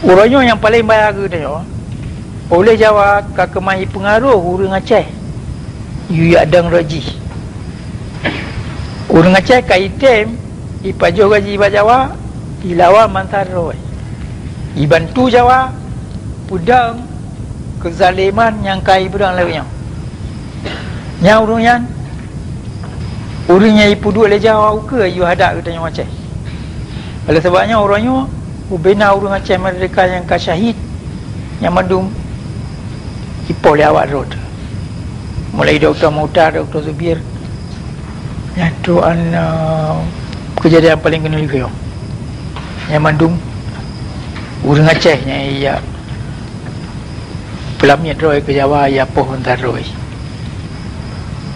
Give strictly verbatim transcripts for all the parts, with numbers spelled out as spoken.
Uroe nyoe nyang paleng bahya geutanyoe, oleh Jawa ka keumah ipeungaroh ureuëng Aceh, yue yak dong rot jih. Ureuëng Aceh ka item ipajoh gaji bak Jawa, ilawan bansa droe, ibantu Jawa peudong keuzaleman nyang ka ibeudong lé nyoe. Nyang ureuëng nyan, ureuëng nyang ipeuduek lé Jawa ukeue yue hadak geutanyoe Aceh. Oleh sabab nyan uroe nyoe, ubena ureuëng Aceh meurdeka nyang ka syahid, nyang mandum ipoh lé awak droe. Mulai Doktor Mukhtar, Doktor Zubir, nyang trok an, eh, keujadian paleng keuneuk lheueh nyoe. Nyang mandum ureuëng Aceh nyang ijak peulamiet droe keu Jawa, ya poh bansa droe.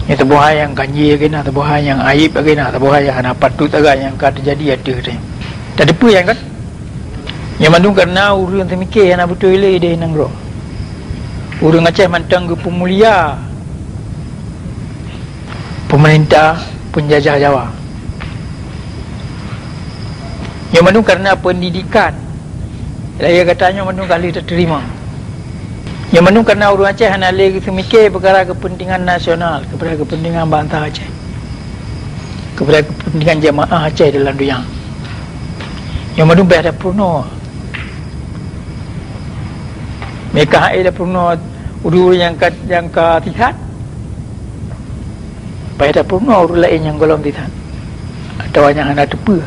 Nyoe saboh hai nyang ganjé lagée na, saboh hai nyang aib lagée na, saboh hai nyang hana patut agak nyang ka teujadi ateueh geutanyoe. Tateupeue nyan kan? Nyan mandum kareuna ureuëng teumike hana beutôi lé ideh nanggroe. Ureuëng Aceh mantong geupeumulia peumeurintah peunjajah Jawa. Nyoe mandum kareuna peundidikan lahé gata nyoe mandum ka lheueh tateurimong. Nyoe mandum kareuna ureuëng Aceh hana lé geuseumike peukara keupeuntengan nasional, kepada keupeuntengan bansa Aceh, kepada keupeuntengan jeumaáh Aceh dalam donya. Nyoe mandum payah tapeurunoe. Meuka hai tapeurunoe ureuëng nyang ka, nyang ka sihat, payah tapeurunoe ureuëng laén nyang gohlom sihat, atawa nyang hana teupeue.